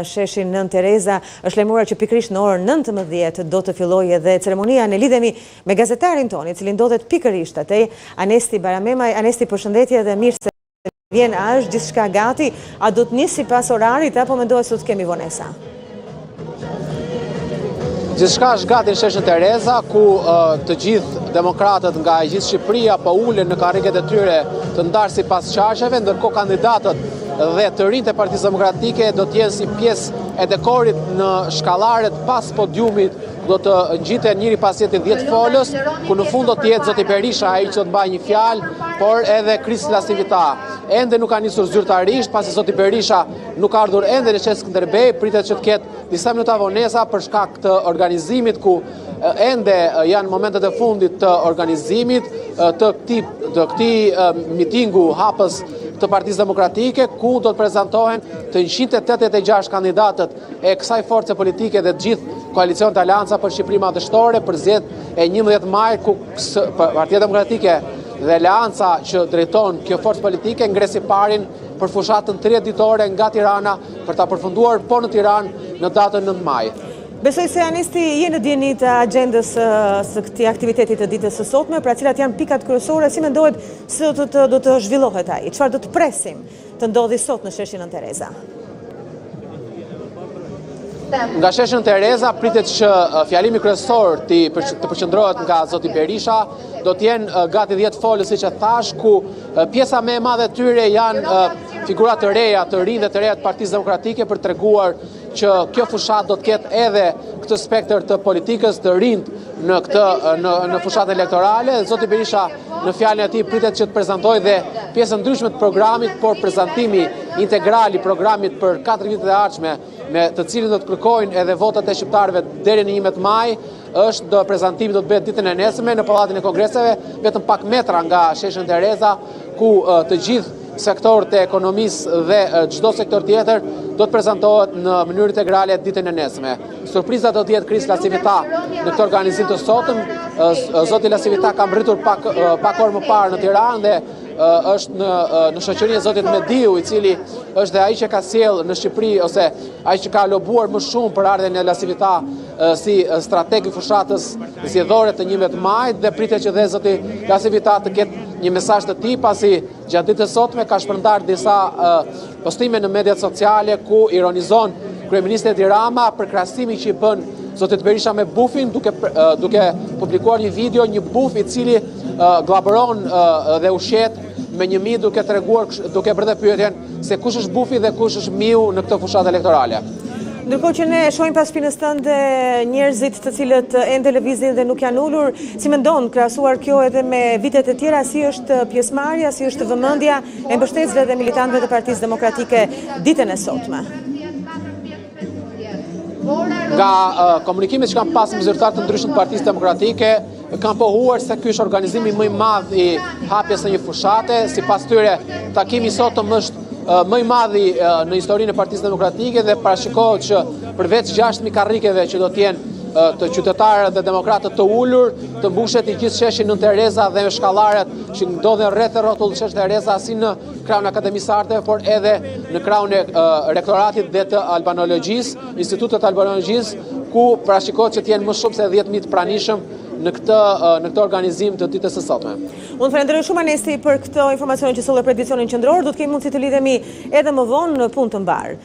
sheshin Nënë Tereza. Është lajmëruar që pikërisht në orën 19 do të fillojë edhe ceremonia. Ne lidhemi me gazetarin tonë, i cili ndodhet pikërisht atje, Anesti Baramemaj. Anesti, përshëndetje dhe mirë se vjen. A është gjithçka gati? A do të nisë sipas orarit apo mendohet se do të kemi vonesa? Gjithçka është gati në sheshin Tereza, ku të gjithë demokratët nga e gjithë Shqipëria po ulen në karriget e tyre të ndarë sipas qarqeve, ndërkohë kandidatët dhe të rinjtë e Partisë Demokratike do të jenë si pjesë e dekorit në shkallaret pas podiumit do të ngjiten njëri pas tjetrit 10 folës, ku në fund do të jetë zoti Berisha ai që do të mbajë një fjalë, por edhe Chris LaCivita. Ende nuk ka nisur zyrtarisht, pasi zoti Berisha nuk ka ardhur ende në shesh Skënderbej, pritet që të ketë disa minuta vonesa për shkak të organizimit ku ende janë momentet e fundit të organizimit të këtij të këtij mitingu hapës të Partisë Demokratike ku do të prezantohen të 186 kandidatët e kësaj force politike dhe të gjithë koalicionit Aleanca për Shqipërinë Madhështore për zgjedhjet e 11 majit ku Partia Demokratike dhe Aleanca që drejton kjo forcë politike ngre siparin për fushatën 30 ditore nga Tirana për ta përfunduar po në Tiranë në datën 9 maj. Besoj se Anesti je në dijeni të agjendës së këtij aktiviteti të ditës së sotme, pra cilat janë pikat kryesore, si mendohet se do të do të zhvillohet ai, çfarë do të presim të ndodhi sot në sheshin Nënë Tereza? Nga sheshi Nënë Tereza pritet që fjalimi kryesor të të përqendrohet nga zoti Berisha, do të jenë gati 10 folës siç e thashë, ku Pjesa më e madhe e tyre janë figura të reja, të rinj dhe të reja të Partisë Demokratike për të treguar që kjo fushatë do të ketë edhe këtë spektër të politikës të rinjtë në këtë në në fushatë elektorale. Zoti Berisha në fjalën e tij pritet që të prezantojë dhe pjesë të ndryshme të programit, por prezantimi integral i programit për 4 vitet e ardhshme me të cilin do të kërkojnë edhe votat e shqiptarëve deri në 11 maj, është do prezantimi do të bëhet ditën e nesërme në Pallatin e Kongreseve, vetëm pak metra nga sheshi Nënë Tereza, ku të gjithë sektorët e ekonomisë dhe çdo sektor tjetër do të prezantohet në mënyrë integrale ditën e nesërme. Surpriza do të jetë Chris LaCivita në këtë organizim të sotëm. Zoti LaCivita ka mbërritur pak pak orë më parë në Tiranë dhe është në në shoqërinë e zotit Mediu, i cili është dhe ai që ka sjellë në Shqipëri ose ai që ka lobuar më shumë për ardhjen e LaCivita si strateg i fushatës zgjedhore të 11 majit dhe pritet që dhe zoti LaCivita të ketë një mesazh të tij pasi gjatë ditës sotme ka shpërndarë disa postime në mediat sociale ku ironizon kryeministrin Edi Rama për krahasimin që i bën zotit Berisha me bufin duke duke publikuar një video, një buf i cili gllabëron dhe ushqehet me një mi duke treguar duke bërë dhe pyetjen se kush është bufi dhe kush është miu në këtë fushatë elektorale. Ndërkohë që ne shohim pas shpinës tënde njerëzit të cilët ende lëvizin dhe nuk janë ulur, si mendon krahasuar kjo edhe me vitet e tjera, si është pjesëmarrja, si është vëmendja e mbështetësve dhe militantëve të Partisë Demokratike ditën e sotme? Nga komunikimet që kam pas me zyrtarë të ndryshëm të Partisë Demokratike, kanë pohuar se ky është organizimi më i madh i hapjes së një fushate, sipas tyre takimi i sotëm është më i madhi në historinë e Partisë Demokratike dhe parashikohet që përveç 6000 karrikeve që do të jenë të qytetarët dhe demokratët të ulur, të mbushet i gjithë sheshi Nënë Tereza dhe me shkallaret që ndodhen rreth e rrotull sheshit Tereza si në krahun e Akademisë së Arteve, por edhe në krahun e Rektoratit dhe të Albanologjisë, Institutit të Albanologjisë, ku parashikohet që të jenë më shumë se 10.000 të pranishëm në këtë në këtë organizim të ditës së sotme. Unë të falenderoj shumë Anesti për këto informacione që solle për edicionin qendror, do të kemi mundësi të lidhemi edhe më vonë në punë të mbarë.